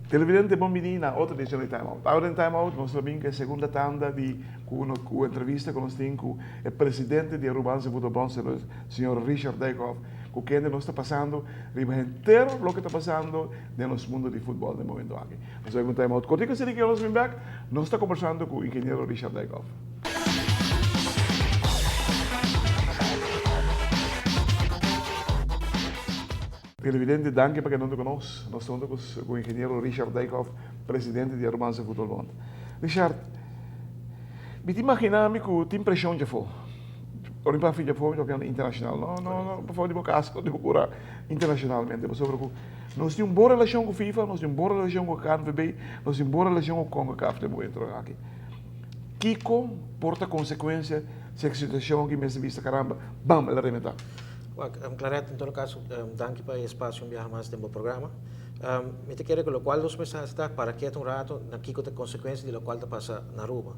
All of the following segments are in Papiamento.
Televidente bon bini na otro edicion di Time Out. Awe den Time Out nos ta bin cu e segunda tanda di cu cu entrevista cu nos tin cu e presidente di Arubaanse Voetbalbond, señor Richard Dijkhoff, cu kende nos ta pasando riba henter loke ta pasando den nos mundo di futbol den momento aki. Nos ta bai cu un Time Out cortico asina cu nos bin bek nos ta combersando cu ingeniero Richard Dijkhoff. Televidente danki pa keda hunto ku nos. Nos ta hunto ku ingeniero Richard Dijkhoff, presidente di Arubaanse Voetbalbond. Richard, mi ta imagina mi ku tin preshon djafó. Ora mi papia djafó mi ta papia internashonal, no no no pafó di bo kas di bo kura internashonalmente pasobra ku nos tin un bon relashon ku FIFA, nos tin un bon relashon ku KNVB, nos tin un bon relashon ku Concacaf den momento aki. Kiko por ta konsekuensia si e situashon aki mester bisa karamba, bam, el a rementá? Wak, Claret, en todo caso, danki pa e espacio un biaha mas den bo programa. Mi ta kere cu locual nos mester haci ta para ketu un rato na kico ta e consecuencia di locual ta pasa na Aruba.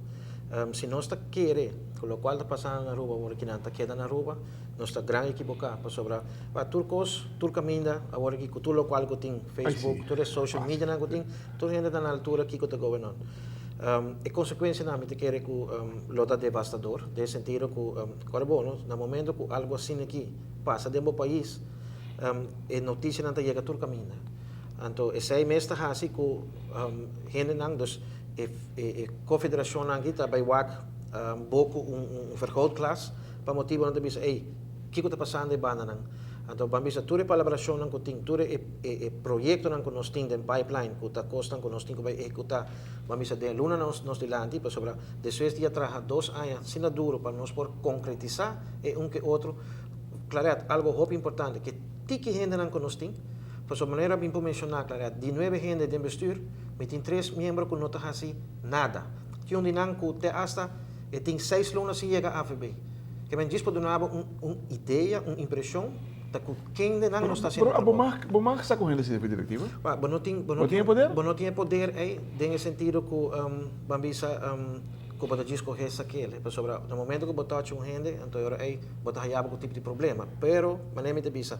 Si nos ta kere cu locual ta pasando na Aruba awor aki nan ta keda na Aruba, nos ta gran ekiboca pasobra wak, tur cos, tur caminda awor aki cu tur locual cu tin, Facebook, tur e social medianan cu tin, tur hende ta na altura kico ta going on. E consecuencianan mi ta kere cu lo ta devastador den e sentido cu Ora bo, no, na momento ku algu asina aki pasa den bo pais, e notisianan ta yega tur kaminda. Anto esei mes ta hasi ku hendenan, dus e e konfederashonnan aki ta bai wak bo ku un vergrootglas pa motibu nan ta bisa, ey, kiko ta pasando e bandanan? Anto ban bisa tur e palabrashonnan ku tin, tur e e proyektonan ku nos tin den pipeline, ku ta kosnan ku nos tin ku bai ehekutá, ban bisa den e luna nos dilanti, pasobra Despues di a traha dos aña asina duro pa nos por concretisa e un ke otro, Claret, algo hopi importante ke tiki hendenan ku nos tin, pasobra manera mi por menciona, Claret, di nuebe hende den bestuur, mi tin tres miembro ku no ta haci nada. Tin un di nan ku te hasta e tin seis luna sin yega AVB. Ke men djis por duna bo un un idea, un impresion ta ku kendenan nos ta haciendo Pero bo mag bo mag sa ku hende si directiva? Bo no tin bo no tin e poder? Bo no tin e poder ey den e sentido ku. Ban bisa ku bo ta djis kohe sakele, pasobra na momento ku bo touch un hende, anto e ora ei bo ta haya bo ku tipo di problema. Pero, manera mi ta bisa,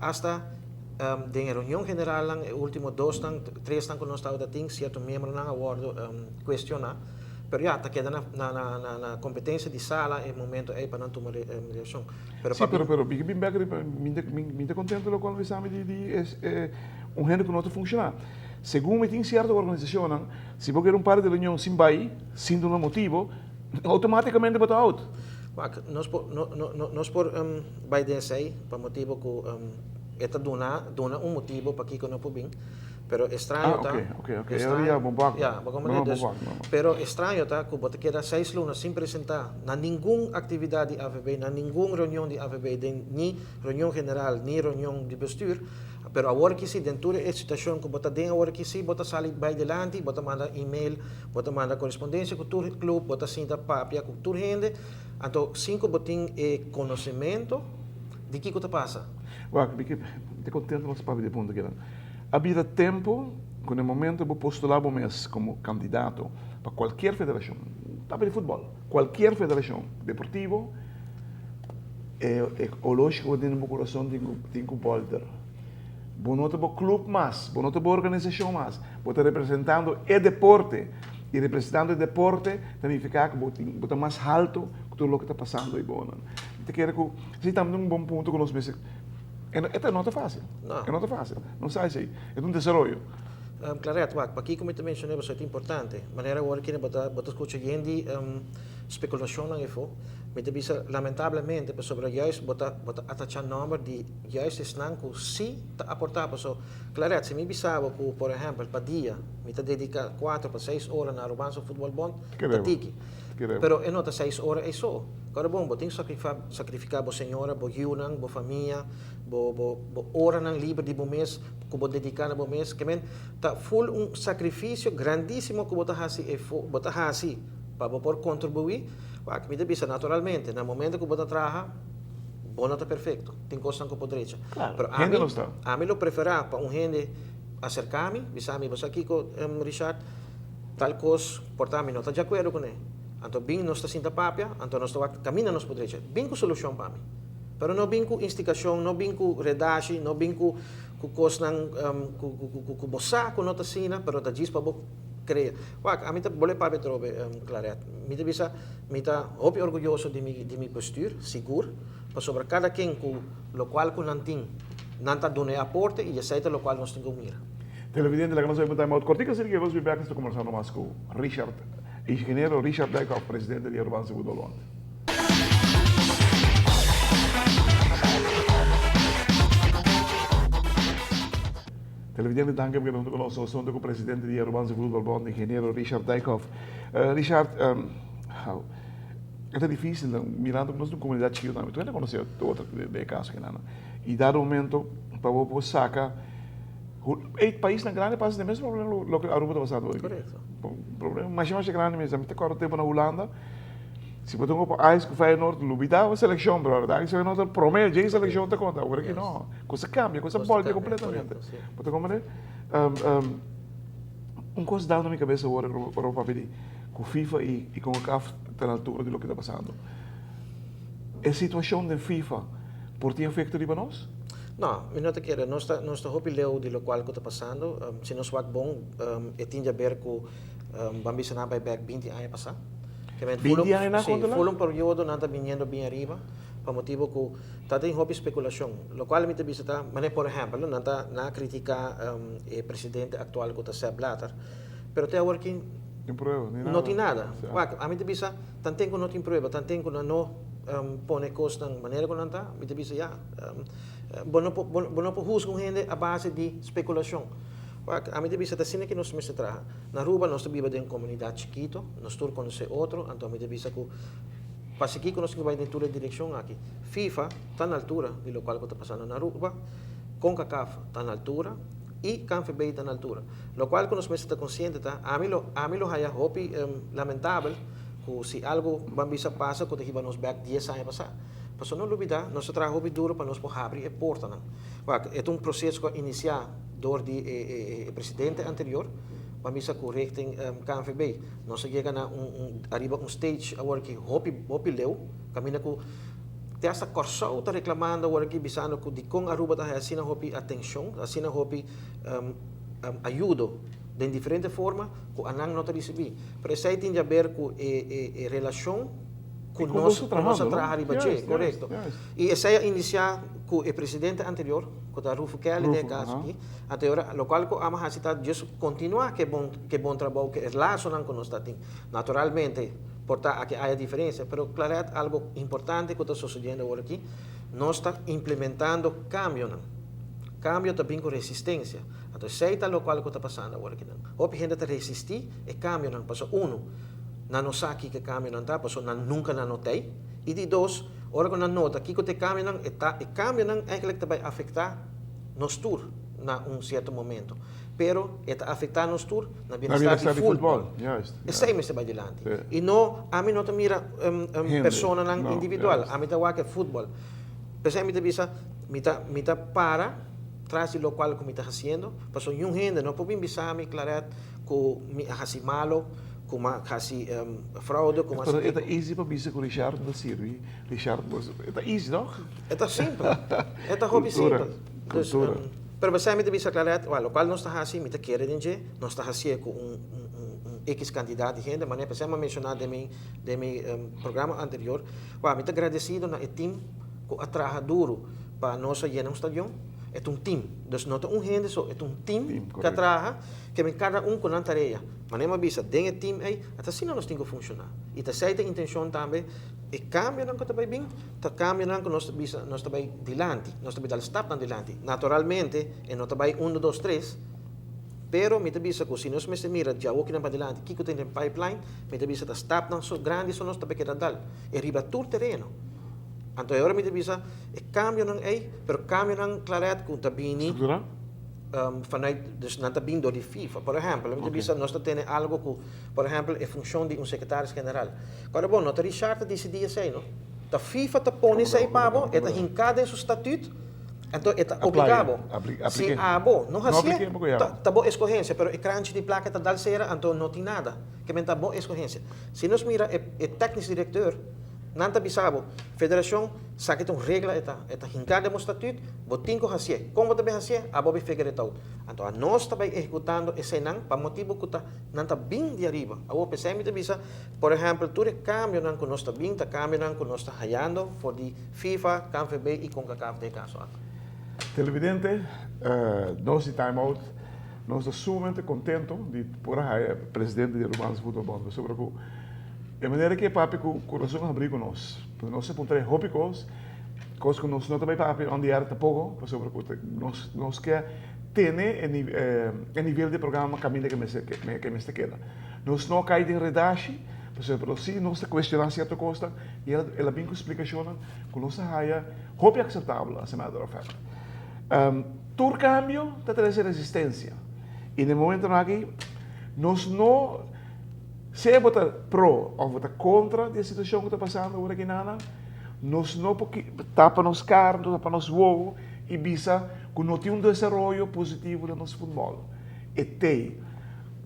asta den e reunion generalnan, e ultimo dosnan, tresnan ku nos tabata tin, sierto miembronan a wòrdu kuestioná. Pero ya, ta keda na kompetensia di sala e momento ei pa nan tuma reakshon. Pero Sí, pero, pero, mi ke bin bèk riba, mi ta kontento lokual bo bisa mi di e un hende ku no ta funshoná. Segun mi tin sierto organisashonnan, Si bo kere un par di reunion sin bai, sin duna motibo, automaticamente bo ta out. Wak, nos por, no, no, no, nos por bai den esei pa motibo ku e ta duna, duna un motibo pakiko no por bin, pero e straño Ah, ta, ok, ok, ok. e E ora ya straño, bo bak, ya, bo no, comprende? no, bo Dus, bak, no, no. pero e straño ta ku bo ta keda seis luna sin presenta na ningun aktividat di AVB, na ningun reunion di AVB, den ni reunion general, ni reunion di bestuur, Pero awor ki si, den tur e situacion cu bo ta den awor ki si, bo ta sali bay dilanti, bo ta manda email, bo ta manda correspondencia cu tur club, bo ta sinta papia cu tur hende, anto sin cu bo tin e conocimento di kico ta pasa. Wak, mi ke ta contento nos papia di e punto akinan. A bira tempo cu na e momento bo postula bo mes como candidato pa cualkier federacion, papia di futbol, cualkier federacion deportivo, E oloshi ku bo tin den bo kurason tin ku bòlter. Bo no ta bo klup mas, bo no ta bo organisashon mas, bo ta representando e deporte. I representando e deporte ta nifiká ku bo tin bo ta mas haltu ku tur loke ta pasando ei bonan. Mi ta kere ku esei tambe ta un bon punto ku nos mester, e ta no ta fásil, e no ta fásil, no sa esei, e ta un desaroyo. Claret, wak, pakiko mi ta menshon'é pasobra e ta importante. Manera awor kende bo ta bo ta skucha yen di spekulashonnan efo. Mi ta bisa lamentablemente pasobra juist bo ta bo ta atacha nomber di juist esnan ku si ta aporta paso Claret si mi bisa bo ku por ehempel pa dia mi ta dedica cuatro pa seis ora na Arubaanse Voetbal Bond ta tiki pero e no ta seis ora ei so kòrda bon bo tin sacrifica bo señora bo yiunan bo famia bo bo bo oranan liber di bo mes ku bo dedica na bo mes ke men ta ful un sacrificio grandisimo ku bo ta hasi efo bo ta hasi pa bo por contribui. Wak, mi ta bisa naturalmente, na momento ku bo ta traha, Bo no ta perfecto, tin cosnan cu por drecha. Claro, Pero hende ami, no sta. ami lo prefera pa un hende acerca mi, bisa mi, bo sa kico, Richard, tal cos por ta mi no ta di acuerdo cune. Anto bin nos ta sinta papia, anto nos ta wak caminda nos por drecha. Bin cu solucion pa mi. Pero no bin cu instigacion, no bin cu redashi, no bin cu cu cosnan cu cu cu cu bo sa cu no ta asina, pero ta djis pa bo crea. Wak, ami ta bolbe papia atrobe, Claret. Mi ta bisa, mi ta hopi orguyoso di mi di mi bestuur, sigur, pasobra cada ken cu locual cu nan tin, nan ta duna e aporte y esey ta locual nos tin cu mira. Televidente, laga nos bai pa time out cortico asina que nos bin bek nos ta conversando mas cu Richard, ingeniero Richard Dijkhoff, presidente di Arubaanse Voetbalbond. Televidente, danki pa keda hunto cu nos. Nos ta hunto cu presidente di Arubaanse Voetbalbond, ingeniero Richard Dijkhoff. Richard, e ta dificil mirando cu nos ta un comunidad chikito tambe. Tur hende conoce otro den e caso kinan. Y dado momento pa bo por saca E paisnan grandi pasa den mes problema loke Aruba ta pasando hoy. Correcto. Problema masha masha grandi mes. Mi ta acorda tempo na Hulanda, si bo ta hunga pa Ajax cu Feyenoord, lubida bo seleccion, brother. Ajax Feyenoord ta prome, dje seleccion ta conta. Awor aki no. Cosa cambia, cosa bolbe completamente. Bo ta comprende? Un cos dal na mi cabeza awor, ora bo papia di cu FIFA y Concacaf ta na altura di loke ta pasando. E situacion den FIFA por tin efecto riba nos? No, mi no ta kere. Nos ta, nos ta hopi leu di lokual ku ta pasando. Si nos wak bon, e tin djaber ku ban bisa nan bai bèk binti aña pasá. Ke men Binti aña nan sí, konta nan? ful un periodo nan ta biniendo bien ariba, pa motibu ku ta tin hopi spekulashon. Lokual mi ta bisa ta, manera por ehèmpel, nan ta, nan a kritiká e presidente aktual ku ta Sepp Blatter, pero te awor ki Tin prueba, ni nada. No tin nada. Wak, ami ta bisa, tanten ku no tin prueba, tanten ku nan no pone kosnan manera ku nan ta, mi ta bisa ya, bo no por, bo no por husga un hende a base di spekulashon. Wak, ami ta bisa ta asina ku nos mester traha. Na Aruba nos ta biba den un komunidat chikito, nos tur konosé otro, anto mi ta bisa ku pasikiko ku nos tin ku bai den tur e direkshon aki. FIFA ta na altura di lokual ku ta pasando na Aruba, Concacaf ta na altura i KNVB ta na altura. Lokual ku nos mester ta konsiente ta, ami lo, ami lo haya hopi lamentabel ku si algu ban bisa pasa ku ta hiba nos bèk dies aña pasá. Pasobra no lubidá, nos ta traha hopi duro pa nos por habri e portanan. Wak, e ta un proseso ku a inisiá dor di e presidente anterior, pa misa ku richting KNVB. Nos a yega na un un ariba un stage awor ki hopi hopi leu, kaminda ku te asta Kòrsou ta reklamando awor aki bisando ku dikon Aruba ta haña asina hopi atenshon, asina hopi ayudo den diferente forma ku anan no ta risibí. Pero esei tin di haber ku e e relashon ku nos ku nos a traha riba dje, korekto. I esei a inisiá ku e presidente anterior, ku ta Rufo Kelly den e kaso aki, anto e ora lokual ku amo hasi ta djis kontinuá ku e bon ku e bon trabou, ku e lasonan ku nos ta tin. Naturalmente por ta aki haya diferensia, pero Claret algu importante ku ta sosodiendo awor aki, nos ta implementando kambionan. Kambio ta bin ku resistensia. Anto esei ta lokual ku ta pasando awor akinan. Hopi hende ta resistí e kambionan pasobra unu, nan no sa kiko e kambionan ta, pasobra nan nunka nan no t'ei. I di dos, ora ku nan nota kiko ta e kambionan, e ta e kambionan eigenlijk ta bai afektá nos tur na un sierto momento. Pero e ta afektá nos tur na bienestar di futbòl. Esei mester bai dilanti. I no, ami no ta mira personanan individual, ami ta wak e futbòl. P'esei mi ta bisa, mi ta mi ta para tras di lokual ku mi ta hasiendo, pasobra niun hende no por bin bisa mi, Claret, ku mi a hasi malo, ku mi a hasi fraude, ku mi a hasi. Pero e ta easy pa bisa ku Richard no ta sirbi, Richard no ta, e ta easy toch? E ta simpel, e ta hopi simpel. Cultura, cultura. Pero besei mi ta bisa Claret, wèl, lokual nos ta hasi, mi ta kere den dje, nos ta hasié ku un un ekis kantidat di hende, manera pesei mi a menshoná den mi den mi programa anterior, wèl, mi ta gradesido na e tim ku a traha duru pa nos a yena un stadion, e ta un tim, dus no ta un hende so, e ta un tim ku a traha. Ke men kada un ku nan tarea. Manera mi a bisa, den e team ei, a ta asina nos tin ku funshoná. I ta esei ta intenshon tambe, e kambionan ku ta bai bin, ta kambionan ku nos ta bisa, nos ta bai dilanti, nos ta bai dal stapnan dilanti. Naturalmente, e no ta bai uno, dos, tres, pero mi ta bisa ku si nos mester mira djawokinan padilanti kiko tin den pipeline, mi ta bisa ta stapnan so grandi so nos ta bai keda dal, e riba tur tereno. Anto e ora mi ta bisa, e kambionan ei, pero kambionan, Claret, ku ta bini. Struktura? Vanuit, dus nan ta bin dor di FIFA. Por ehempel, mi ta bisa nos ta tene algo ku, por ehempel, e funshon di un sekretaris general. Kòrda bon, no ta Richard ta disidí esei, no. Ta FIFA ta pone esei pa bo, e ta hinká den su statuut, anto e ta obligá bo. Si abo no hasié, ta bo eskohensia, pero e kranchi di plaka ta dal sera, anto no tin nada. Ke men ta bo eskohensia. Si nos mira e teknisch direkteur, nan ta bisa bo, federashon, esaki ta un regla e ta, e ta hinká den bo statuut, bo tin ku hasié. Kon bo ta bin hasié? Abo bin figure it out. Anto anos ta bai ehekutando eseinan pa motibu ku ta nan ta bin di ariba. Awor p'esei mi ta bisa, Por ehèmpel, tur e kambionan ku nos ta bin ta kambionan ku nos ta hayando for di FIFA, KNVB i Concacaf den e kaso aki. Televidente, nos di Time Out, nos ta sumamente kontento di por a haya e presidente di Arubaanse Voetbalbond pasobra ku e manera ku e papia ku kurason habrí ku nos. Pasobra nos a puntra e hopi kos, kos ku nos no ta bai papia on the air tampoko pasobra ku nos nos ke tene e nivel di programa kaminda ke mester ke mester keda. Nos no a kai den redashi, pasobra pero si nos ta cuestiona cierto cosnan y el a bin cu splicacionnan cu nos a haya hopi aceptabel, as a matter of fact. Tur cambio ta trece resistencia y na e momentonan aki nos no, sea bo ta pro of bo ta contra di e situacion cu ta pasando awor aki nana, nos no por tapa nos cara, tapa nos wowo y bisa cu no tin un desaroyo positivo den nos futbol. E tey.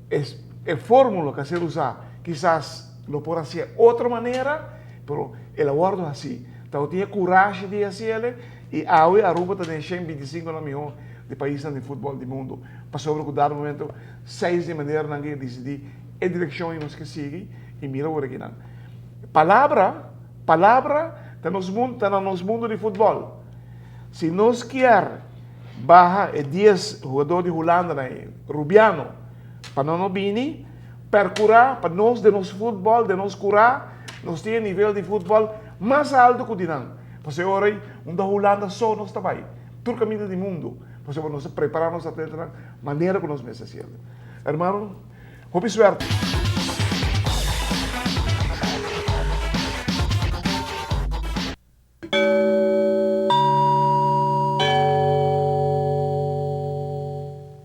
E fórmula ku a ser usá kisas lo por hasié otro manera, pero el a wòrdu hasí. Tabatin e kurashi di hasiel i awe Aruba ta den 125 nan mihó di paisnan di futbòl di mundu. Pasobra ku dado momento seis di maneranan ke disidí e direkshon i nos ke sigui i mira awor akinan. Palabra, palabra ta nos mundu, ta na nos mundu di futbòl. Si nos kier baha e dies hugador di Hulanda na e Rubiano pa nan no bini, percura pa nos den nos futbol, den nos cura, nos tin e nivel di futbol mas alto cu di nan. Pasobra e ora ei unda Hulanda so nos ta bay, tur caminda di mundo, pasobra nos a prepara nos atletanan manera cu nos mester haciendo. Hermano, hopi suerte.